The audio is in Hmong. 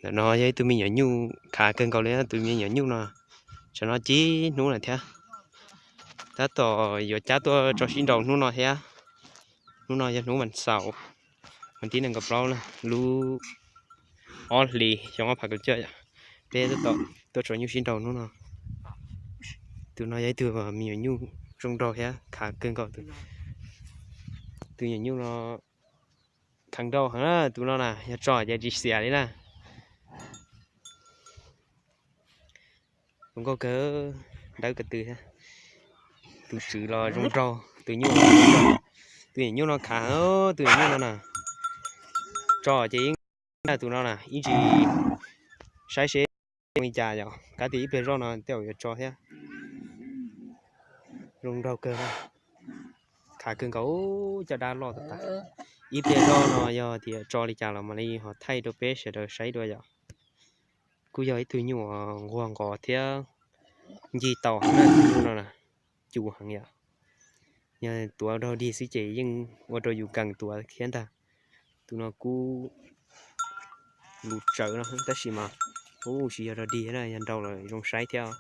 Ntawm no yog ib tug me nyuam nyuj khav kawg nkaus li, tus me nyuam nyuj no tsam no tsib hnub lawm thiab. Tab tom yuav cab tuaj tso sib nraus hnub no thiab. Hnub no yog hnub vas xaum, vas thib nees nkaum plaub lub ob hlis xyoo ob phav kaum cuaj, peb tab tom tuaj tso nyuj sib nraus hnub no. Tus no yog ib tug me nyuam nyuj zoo nraug thiab khav kawg nkaus. Tus nyuam nyuj no khav nraug heev na, tus no na yog tso ces tsis xiam li na. Zoo nkauj kawg, dawb ko tw thiab. Tus tswv los zoo nraug, tus nyuj, tus nyuam nyuj no khav, tus nyuam nyuj no na tso ces ib, tus no na ib ntsis saib seb zoo li cas yom, kav tias ib pliag zoj no tej zaum yuav tso thiab. Zoo nraug kawg, khav kawg nkaus, caj dab loj tas tas. Ib pliag zoj no yog tias tso li cas los mam li ho thaij rau peb sawv daws saib dua yom. Kuj yog ib tug nyuj uas nquag nqos thiab ncig taus heev na, tus nyuj no na, cu heev yom. Yog tuav raug dig xwb ces yeej ua rau yus kees tuav thiab ntag. Tus no kuj lus tsawv no tab sis mas kuj tsis yog raug dig na, yog nraug lawm zoo saib thiab.